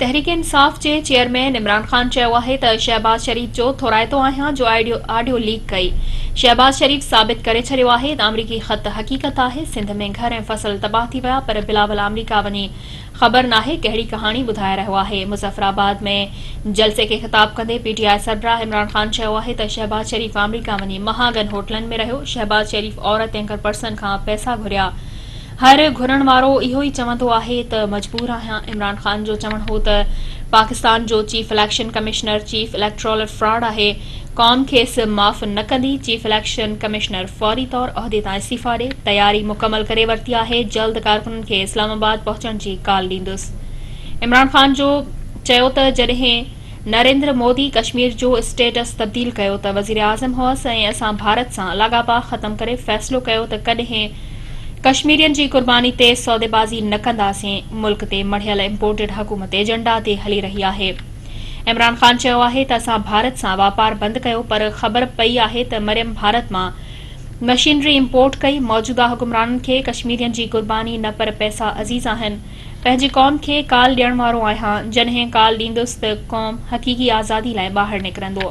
تحريڪ انصاف جي چيئرمين عمران خان چيو آهي ته شهباز شريف جو ٿورائتو آهيان جو آڊيو ليڪ ڪئي، شهباز شريف ثابت ڪري ڇڏيو آهي ته آمريڪي خط حقيقت آهي، سنڌ ۾ گهر ۽ فصل تباهه ٿي ويا پر بلاول آمريڪا وڃي خبر ناهي ڪهڙي ڪهاڻي ٻڌائي رهيو آهي. مظفر آباد ۾ جلسي کي خطاب ڪندي پي ٽي آء سربراهه عمران خان چيو آهي ته شهباز شريف آمريڪا وڃي مهانگن هوٽلن ۾ رهيو، شهباز شريف عورت اينڪر پرسن کان پئسا گهريا، هر گهرڻ وارو اهو ئي چوندو آهي ته مجبور آهيان، عمران خان جو چوڻ هو ته پاڪستان جو chief election commissioner chief electoral fraud آهي، قوم کيس معاف نه ڪندي، چيف اليڪشن ڪمشنر فوري طور عهدي تان استعيفيٰ ڏي، تياري مڪمل ڪري ورتي آهي، جلد ڪارڪنن کي اسلام آباد پهچڻ جي ڪال ڏيندس. عمران خان جو چيو ته جڏهن نريندر مودي ڪشمير جو اسٽيٽس تبديل ڪيو ته وزيراعظم هئس ۽ اسان ڀارت سان لاڳاپا ختم ڪري فيصلو ڪيو ته ڪڏهن ڪشميرين جي قرباني تي سوديبازي نه ڪنداسين، ملڪ تي مڙهيل امپورٽڊ حڪومت ايجنڊا تي هلي رهي آهي. عمران خان چيو آهي ته اسان ڀارت سان واپار بند ڪيو پر خبر پئي آهي ته مريم ڀارت مان مشينري امپورٽ ڪئي، موجوده حڪمرانن کي ڪشميرين جي قرباني نه پر پئسا عزيز آهن. پنهنجي قوم کي ڪال ڏيڻ وارو آهيان، جڏهن ڪال ڏيندس ته قوم حقيقي آزادي لاء ٻاهر نڪرندو.